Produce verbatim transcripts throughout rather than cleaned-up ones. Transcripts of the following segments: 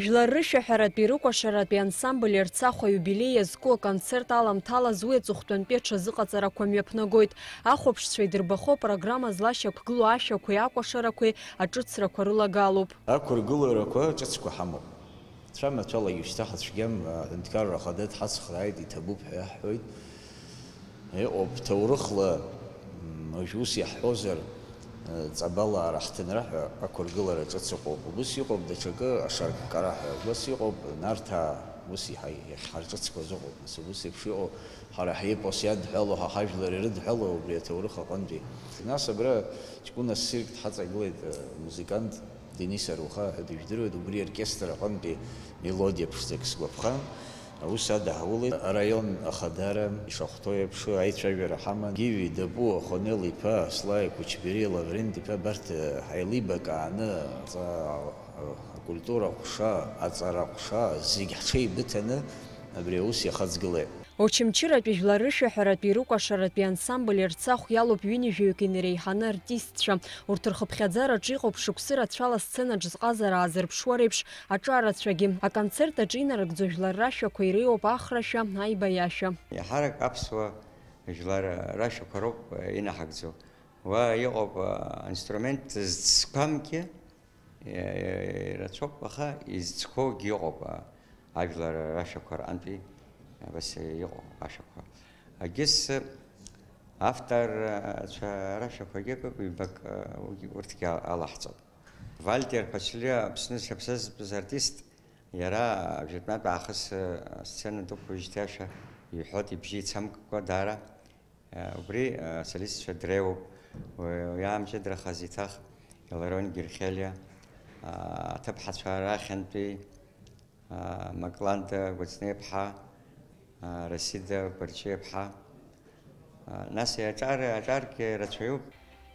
Жәлар рышәаҳәаратәи рыкәашаратәи ансамбль Ерцахә аиубилеи иазку аконцерт аламҭалаз уи аҵыхәтәантәи аҽазыҟаҵарақәа мҩаԥнагоит. Ахәаԥшцәа идырбахо апрограмма злашьақәгылоу ашәақәеи акәашарақәеи аҿыцрақәа рылагалоуп. Ақәыргыларақәа ҿыцқәа ҳамоуп. Цәамаҭәалагьы шьҭа ҳацәгьам, аҳәынҭқарра ахада дҳацхрааит, иҭабуп ҳәа иаҳҳәоит. Иҟоуп, ҭоурыхла, м, уажә ус иаҳҳәозар, э, ҵабалаа раҳҭынра ҳәа ақәыргылара ҿыц ыҟоуп. Убыс иҟоуп даҽакы ашарккара ҳәа, убыс иҟоуп Нарҭаа, ус иҳа-, иахьҳарҿыцқәаз ыҟоуп. Нас убыс еиԥш иҟоу ҳара ҳепос иадҳәало, ҳа ҳажәлар ирыдҳәало убри аҭоурых аҟынтәи. Нас абра ҷкәына ссирк дҳаҵагылеит, э, музыкант. Денис Аруха ҳәа дыжәдыруеит, убри аоркестр аҟынтәи мелодиа ԥшӡак сгәаԥхан, аус адаҳулеит. Араион ахадара ишахәҭоу еиԥш аицәажәара ҳаман. Гиви Дапуа, Хонел иԥа, Слаи Кучбери, Лаврент иԥа, абарҭ ҳаилибакааны, аҵа-, акультура ҟәша, аҵара ҟәша, зегь ҳҽеибыҭаны абри аус иахаҵгылеит. Очамчыратәи жәлар рышәаҳәаратәи рыкәашаратәи ансамбль Ерцахә иалоуп ҩынҩажәаҩык инареиҳаны артистцәа. Урҭ рхыԥхьаӡараҿы иҟоуп шықәсы рацәала сценаҿ зҟазара аазырԥшуа реиԥш аҿарацәагьы. Аконцерт аҿы инарыгӡо жәлар рашәақәа иреиуоуп ахрашәа, аибаиашәа. Иаҳарак аԥсуа жәлар рашәақәа роуп инаҳагӡо. Уа иҟоуп, а, инструмент зцқәамгьы, Ирацәоуп, аха изцқәоугьы ыҟоуп, а, ажәлар рашәақәа рҟынтәи абас иҟоу ашәақәа. Егьыс авторцәа рашәақәагьы ыҟоуп, ҩбак, а, угь-, урҭгьы алаҳҵоит. Вальтер Ԥачлиа Аԥсны шьаԥсазтәыз артист, иара жәытәнатә аахыс, а, асцена дықәлеижьҭеи ашәа иҳәоит, ибжьы еицамкыкәа даара. Убри асолистцәа дреиуоуп. Уи, уи аамҷыдарахаз еиҭах Иларион Герхелиа, аҭыԥҳацәа рахьынтәи, Макланда Гәыцнеиԥҳа, Расида Гәарчиаԥҳа. Нас аҿар, аҿаргьы рацәаҩуп.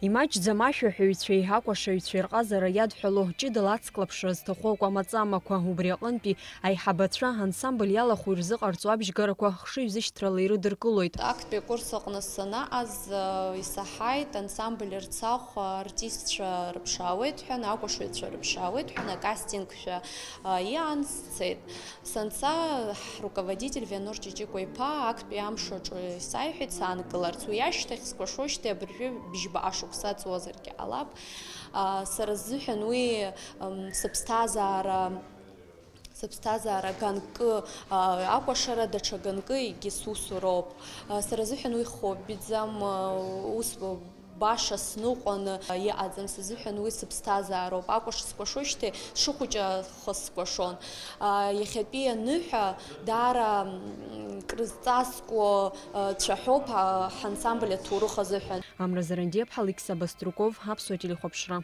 Имаҷӡам ашәаҳәаҩцәеи акәашаҩцәеи рҟазара иадҳәало, ҷыдала ацклаԥшра зҭаху акәамаҵамақәа, убри аҟынтәи аиҳабацәа ансамбль иалахәу ирзыҟарҵо абжьгарақәа хшыҩзышьҭрала ирыдыркылоит. Актәи акурс аҟны санаҟаз, исаҳаит, ансамбль Ерцахә артистцәа рыԥшаауеит ҳәа, акәашаҩцәа рыԥшаауеит ҳәа, акастингшәа иаан сцеит. Санца, ҳруководитель Вианор Ҷиҷикәа-иԥа актәи амш аҿы исаиҳәеит саанкыларц, уи ашьҭахь скәашоижьҭеи абыржәы бжьбаҟа шықәса ҵуазаргьы ҟалап. Сара сзыҳәан уи, м, сыԥсҭазаара, сыԥсҭазаара ганкы, а, акәашара, даҽа ганкы егьи сусуроуп. Сара сзыҳәан уи хоббиӡам, ус баша сныҟәаны иҟаӡам, сзыҳәан уи сыԥсҭазаароуп. Акәаш скәашоижьҭеи сшыхәыҷаахаз скәашон. Иахьатәи аныҳәа даара, м, крызҵазкуа, цәаҳәоуп, а, ҳансамбль аҭоурых азыҳәан. Амра Зарандиаԥҳа, Алықьса Баструков, Аԥсуа телехәаԥшра.